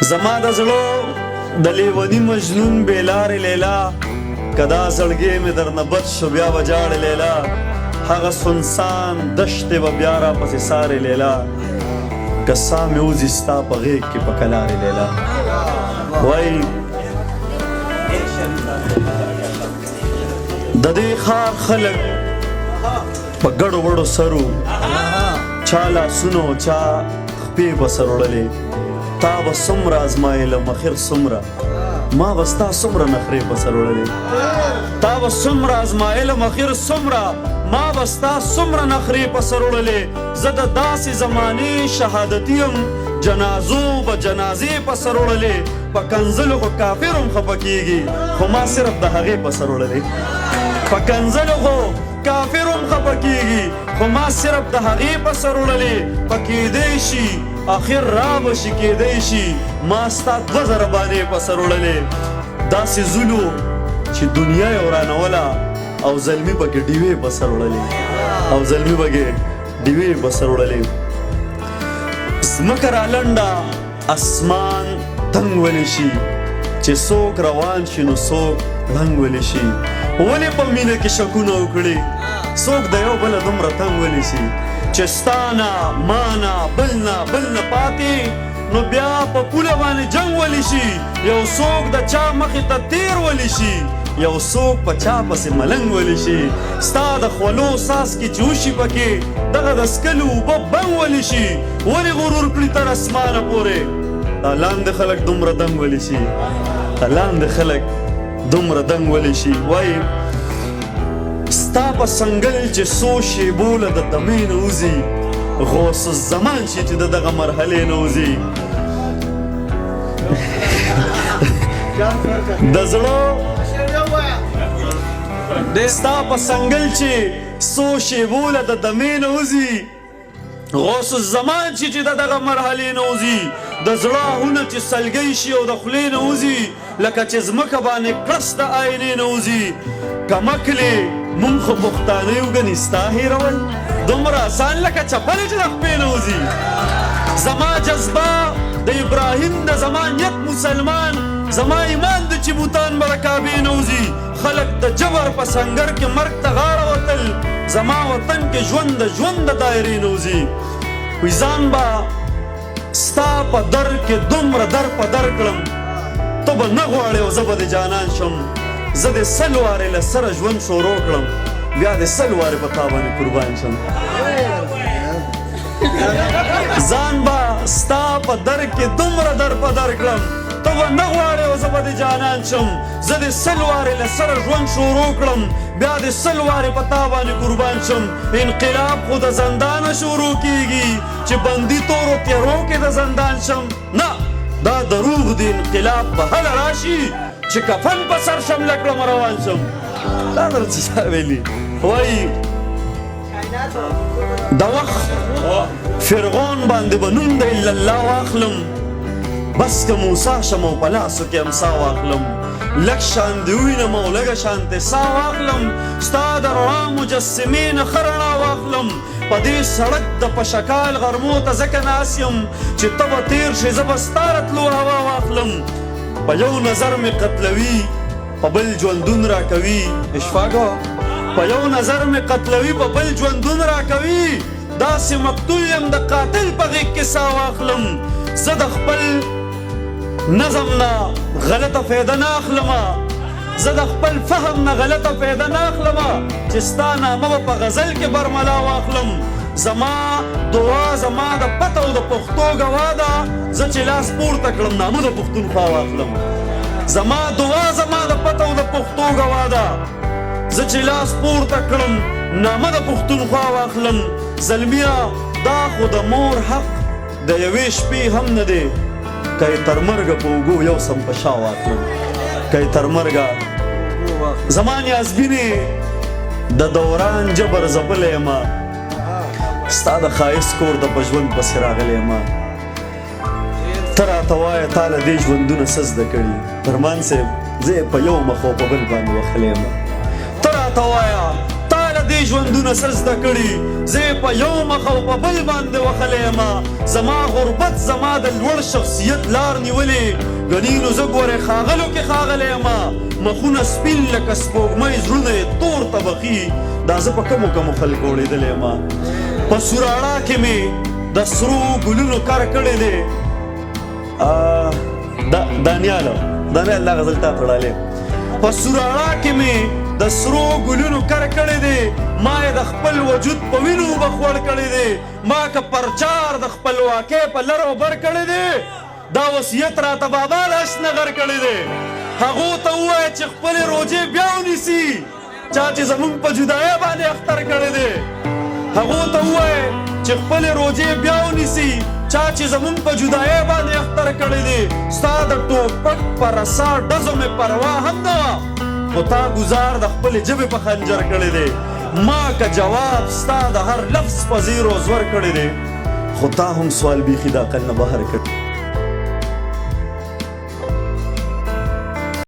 زما د زړه د لیوني مجنون بې لارې لیلا، که دا زړګی مې درنه بچ شو بیا به ژاړې لیلا، هغه سنسان دشتې به بیا راپسې څارې لیلا، که ساه مې وځي ستا په غېږ کې په کلارې لیلا. وایي د دې ښار خلک په ګډو وډو سرو، چا لاسونو چا خپې په سر وړلې، تا به څومره ازمایلم اخر څومره، ما به ستا څومره نخرې په سر وړلې، تا به څومره ازمایلم اخر څومره، ما به ستا څومره نخرې په سر وړلې. زه د داسې زمانې شهادتي یم، جنازو به جنازې په سر وړلې، په کنځلو خو کافر هم خفه کېږي، خو ما صرف د هغې په سر وړلې، په کنځلو خو کافر هم خفه کېږي، خو ما صرف د هغې په سر وړلې. په کېدی شي اخر را به شي، کېدی شي ما ستا 2000 باندې په سر وړلې. داسې زولو چې دنیا یې ورانوله او زلمي پکې ډیوې په سر وړلې، او زلمي پکې ډیوې په سر وړلې. ځمکه رالنډه اسمان تنګ ولې شي، چې څوک روان شي نو څوک ړنګ ولې شي. ولې په مینه کې شکونه وکړي، څوک د یو بله دومره تنګ ولې شي، چې ستا نه ما نه بل نه بل نه پاتې، نو بیا په پوله باندې جنګ ولې شي. یو څوک د چا مخې ته تیر ولې شي، یو څوک په چا پسې ملنګ ولې شي. ستا د خولو څاڅکي چې وشي پکې، دغه د څکلو اوبه بنګ ولې شي. ولې غرور کړي تر اسمانه پورې، دا لاندې خلک دومره دنګ ولې شي، دا لاندې خلک دومره دنګ ولې شي. وایي ستا په سنګل چې څو شېبو له د دمې نه وځي، غوث الزمان شي چې د دغه مرحلې نه وځي. د زړه ستا په سنګل چې څو شېبو له د دمې نه وځي، غوث الزمان شي چې د دغه مرحلې نه وځي. د زړه آهونه چې سلګۍ شي او د خولې نه وځي، لکه چې ځمکه باندې کړس د آینې نه وځي. کمکلې مونږ خو پښتانه یو، ګنې ستا هېرول دومره اسان لکه چپلې چې د خپې نه وځي. زما جذبه د ابراهیم د زما نیت مسلمان، زما ایمان د چې بوتان به د کعبې نه وځي. خلک د جبر په سنګر کې مرګ ته غاړه وتل، زما وطن کې ژوند د ژوند د دایرې نه وځي. وي ځان به ستا په در کې دومره در په در کړم، ته به نه غواړې او زه به د جانان شم. زه دې 100 وارې له سره ژوند شروع کړم، بیا دې 100 وارې په تا باندې قربان شم. ځان به ستا په در کې دومره در په در کړم، ته به نه غواړې او زه به دې جانان شم. زه دې 100 وارې له سره ژوند شروع کړم، بیا دې 100 وارې په تا باندې قربان شم. انقلاب خو د زندانه شروع کیږي، چې بندي تورو تیرو کې د زندان شم. نه دا دروغ دی، انقلاب به هله راشي چې کفن په سر شمله کړم روان شم. دا درته چا ویلي؟ وایي د وخت فرعون باندې به نوم د الا الله واخلم، بس که موسی شم او په لاسو کې امسا واخلم، لږ شان دې ووینم او لږه شان ترې سا واخلم، ستا د رڼا مجسمې نه ښه رڼا واخلم. په دې سړک د پشکال غرمو ته ځکه ناست یم، چې ته به تېر شې زه به ستا راتلو هوا واخلم. په یو نظر مې قتلوي، په بل ژوندون راکوي. اشفاقه په یو نظر مې قتلوي، په بل ژوندون راکوي. داسې مقتول یم د قاتل په غېږ کې سا واخلم. زه د خپل نظم نه غلطه فایده نه اخلم، زه د خپل فهم نه غلطه فایده نه اخلم، چې ستا نامه به په غزل کې برملا واخلم. زما دعا زما د پته او د پښتو ګواه ده، زه چې لاس پورته کړم نامه د پښتونخوا واخلم. زما دعا زما د پته او د پښتو ګواه ده، زه چې لاس پورته کړم نامه د پښتونخوا واخلم. زلمیه دا خو د مور حق د یوې شپې هم نه دی، که یې تر مرګه په اوږو یو سم په شا واخلم، که یې تر مرګه. زما نیازبینې د دوران جبر ځپلی یم، ستا د ښایست کور ته په ژوند پسې راغلی یم. ته راته وایه تا له دې ژوندونه څه زده کړي؟ فرمان صاحب زه یې په یو مخ او په بل باندې وهلی یم. ته راته وایه تا له دې دې ژوندونه څه زده کړي؟ زه یې په یو مخ او په بل باندې وښلی یم. زما غربت زما د لوړ شخصیت لار نیولې، ګني نو زه ګورې ښاغلو کې ښاغلی یم. مخونه سپین لکه سپوږمۍ، زړونه یې تور تبخي، دا زه په کمو کمو خلکو اړېدلی یم. په سوراړا کې مې د سرو ګلونو کر کړی دی. دانیال، دانیال، دا غزل تا ته. په سوراړا کې مې د سرو ګلونو کر کړی دی، ما یې د خپل وجود په وینو بخوړ کړی دی. ما که پرچار د خپلواکۍ په لر او بر کړی دی، دا وصیت راته بابا لاش نغر کړی دی. هغو ته ووایه چې خپلې روژې بیا ونیسي، چا چې زمونږ په جدایۍ باندې اختر کړی دی. هغو ته ووایه چې خپلې روژې بیا ونیسي، چا چې زمونږ په جدایۍ باندې اختر کړی دی. ستا د ټوپک په رسا ډزو مې پروا هم نه وه، خو تا ګزار د خپلې ژبې په خنجر کړی دی. ما که جواب ستا د هر لفظ په زیر او زور کړی دی، خو تا هم سوال بیخي د عقل نه بهر کړی.